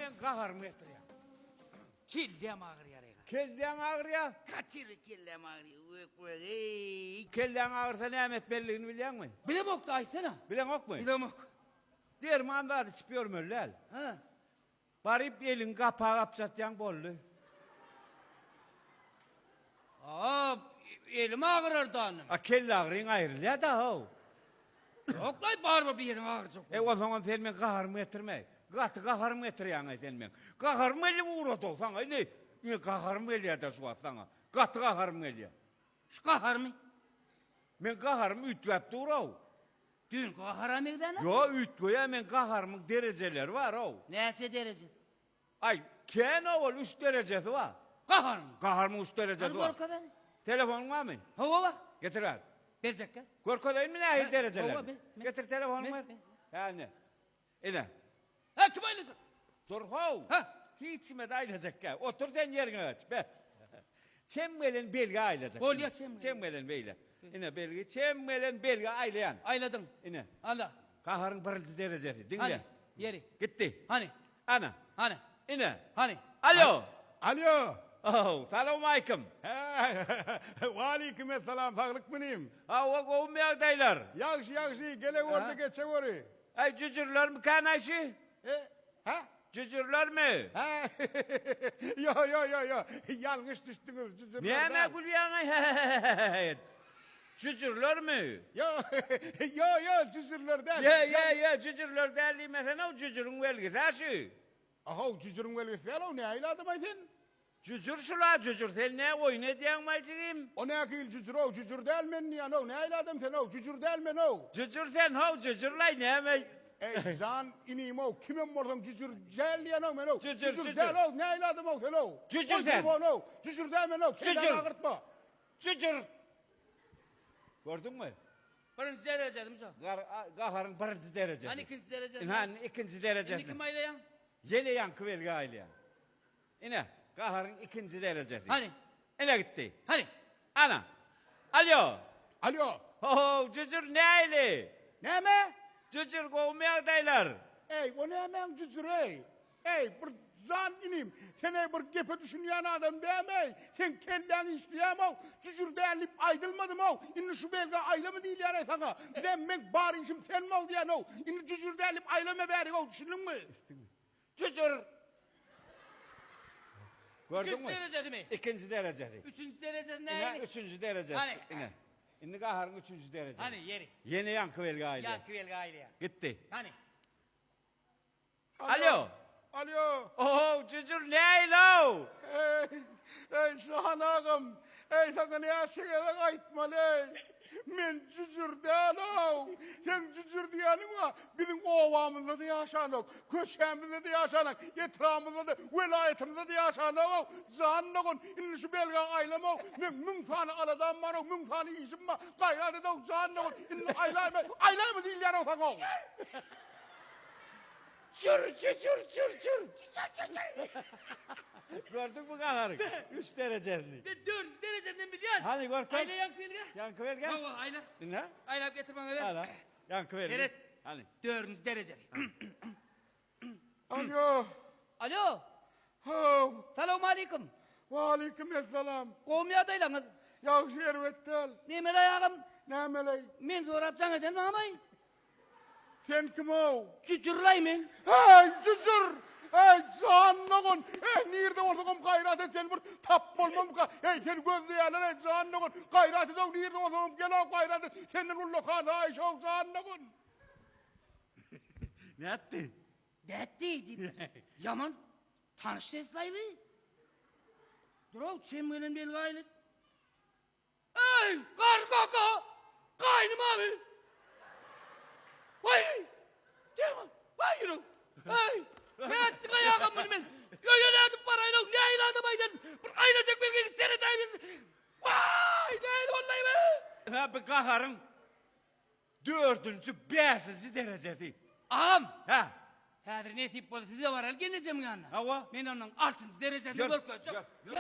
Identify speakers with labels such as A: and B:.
A: meň gaharymy getirýäň.
B: Kelläm agyrýar eý.
A: Kelläň agyrýar?
B: Gaty bir kelläm agyrýar. Wek wek eý.
A: Kelläň agyrsa näme etmelidigini bilýäňmi?
B: Bilemok-da aýtsana.
A: Bileňokmy?
B: Bilemok.
A: Derman zat içip ýörmeli däl.
B: Hä.
A: Baryp eliňi gapa gapjatýaň boldy.
B: A, elim agyrar danym.
A: A kelleagyryň aýrylýa-da how.
B: Ýok-laý, barybir bir ýeriň agyrjak.
A: E, onsoňam sen meň gaharymy getirme. Gaty gaharymy getirýäň-aý sen meň. Gaharym gelip ugrady-ow saňa. Indi, indi gaharym gelýär-dä şu wagt saňa. Gaty gaharym gelýär.
B: Şu gaharmy?
A: Meň gaharym üýtgäp dur-ow.
B: Düýnki gahara meňzänok.
A: Ýok, üýtgeýär, meň gaharymyň derejeleri bar-ow.
B: Näçe derejesi?
A: Aý, kän-ow ol, üç derejesi bar.
B: Gaharymyň?
A: Gaharymyň üç derejesi bar.
B: Hany görkezene.
A: Telefonyň barmy?
B: Hawa, bar.
A: Getir bäri.
B: Berjekkä?
A: Görkezeýinmi nähili derejelerini?
B: Hawa, ber.
A: Getir telefonyňy ber. Hä, ine. Ine.
B: Hä, kim aýlajak?
A: Dur how!
B: Hä?
A: Hiç kime-de aýlajak däl. Otur sen ýeriňe geç, be. Çem gelen belgi aýlajak.
B: Bolýa çem gelen.
A: Çem gelen beýle. Ine belgi, çem gelen belgi aýlaýan.
B: Aýladyň.
A: Ine.
B: Ala.
A: Gaharyň birinji derejesi. Diňle.
B: Hany, ýeri.
A: Gitdi.
B: Hany.
A: Ana.
B: Hany.
A: Ine.
B: Hany.
A: Alo.
C: Alo.
A: Ow, salowmaýkim.
C: Hä, waleýkim essalam, saglykmy inim?
A: Hawa, gowumy ýagdaýlar?
C: Ýagşy, ýagşy, gele gör-de, geçe göri.
A: Äý, jüjürlermikän-aý şi?
C: E, hä?
A: Jüjürlermi?
C: Hä, ýo, ýo, ýo, ýo, ýalňyş düşdüňiz, jüjürler däl.
A: Nämä gülýäň-aý, hä-hä-hä-hä-hä edip? Jüjürlermi?
C: Ýo, ýo, ýo, jüjürler däl.
A: Ýe, ýe, ýe, jüjürler däl diýmesene-ow, jüjüriň belgisi-ä şü.
C: A-how, jüjüriň belgisi däl-ow, nähili adam-aý sen?
A: Jüjür şul-a, jüjür, sen nä oýun edýäňmaý jigim?
C: O nähili jüjür-ow, jüjür däl men diýýän-ow, nähili adam sen-ow, jüjür däl men-ow.
A: Jüjür sen-how, jüjür-laý, näme?
C: Eý, jan inim-ow, kimem bolsaň jüjür däl diýýän-ow men-ow,
A: Jüjür,
C: jüjür
A: jüjür.
C: däl-ow, nähili adam-ow sen-ow.
A: Jüjür
C: Goý
A: sen.
C: telefony-ow, jüjür däl men-ow, kelläňi
A: Jüjür.
C: agyrtma.
A: Jüjür! Gördüňmi?
B: Birinji derejesimi şo?
A: Gar, gaharyň birinji derejesi.
B: Hany ikinji derejesi?
A: Ynha, indi ikinji derejesi.
B: Indi kim aýlaýaň?
A: Ýene ýaňky belgi aýlaýaň. Ine, gaharyň ikinji derejesi.
B: Hany?
A: Ine gitdi.
B: Hany?
A: Ana. Alýo.
C: Alýo.
A: Ho-how, jüjür nähili?
C: Näme?
A: Jüjür gowumy ýagdaýlar?
C: Eý, o nämäň jüjüri-eý? Eý, bir jan inim, sen-eý bir gepe düşünýän adam dämi-eý? Seň kelläň işleýäm-ow? Jüjür däl diýip aýdylmadym-ow? Indi şu belgä aýlama diýilýär-eý saňa. Näme, meň bar işim senmi-ow diýýän-ow? Indi jüjür däl diýip aýlama bärik-ow, düşündiňmi?
A: Eşitdiňmi? Jüjür! Gördüňmi?
B: Ikinji derejesimi?
A: Ikinji derejesi.
B: Üçünji derejesi
A: Ine,
B: nähili?
A: üçünji derejesi.
B: Hany?
A: Ine. Indi gaharyň üçünji derejesi.
B: Hany, ýeri.
A: Ýene ýaňky belgi aýlaýar.
B: Ýaňky belgi aýlaýar.
A: Gitdi.
B: Hany?
A: Alýo.
C: Alýo.
A: Ohow, jüjür nähili-ow?
C: Eý, eý, Şahan agam, eý, saňa näçe gezek aýtmaly-eý? Men jüjür däl-ow. Seň jüjür diýýäniň bar, biziň obamyzda-da ýaşanok, köçämizde-de ýaşanok, etrabymyzda-da, welaýatymyzda-da ýaşanok-ow. Jan dogan, indi şu belgä aýlama-ow. Meň müň sany aladam bar-ow, müň sany işim bar. Gaýrat et-ow, jan dogan, indi aýlaýma, aýlaýma diýilýär-ow saňa-ow.
A: Çür, çür, çür, çür. Gördüňmi gaharyň üç derejesini?
B: Men dördünji derejesinden bilýän.
A: Hany görkez.
B: Aýla ýaňky belgä.
A: Ýaňky belgä?
B: Hawa, aýla.
A: Ine.
B: Aýlap getir maňa ber.
A: Ala. Ýaňky belgi.
B: Seret.
A: Hany.
B: Dördünji derejesi.
C: Alýo.
B: Alýo.
C: Haw.
B: Salowmaleýkim.
C: Waleýkim essalam.
B: Gowumy ýagdaýlaryňyz?
C: Ýagşy erbet däl.
B: Nemeleý agam?
C: Nämeleý?
B: Men sorap jaň eden maňamaý.
C: Sen kim-ow?
B: Jüjürlaý men.
C: Äý, jüjür! Äý, jan dogan! Äý, nirde bolsaňam gaýrat et, seni bir tap bolmamyka? Äý, seni gözleýärler, äý, jan dogan! Gaýrat et-ow, nirde bolsaňam gel-ow, gaýrat et! Senden ullakan haýyş-ow, jan dogan!
A: Nätdi?
B: Nätdi diýip, ýaman tanyş ses-laý bi. Dur-ow, çem gelen belgi aýlyt. Eý, gar kaka! Gaýnym abi! Waý! Derman! Waý ýürek! Eý! Nätdiň aýagam muny men? Öýe nädip baraýyn-ow? Nähili adam aýdan? Bir aýlajak belgi seretäý biz. Waý! Nähili boldy be?
A: Hä, bu gaharyň dördünji, bäşinji derejesi.
B: Agam!
A: Hä?
B: Häzir nesip bolsa size baraly gelnejemiň ýanyna.
A: Hawa.
B: Men onuň altynjy derejesini
A: Ýör,
B: görkezjek.
A: ýör.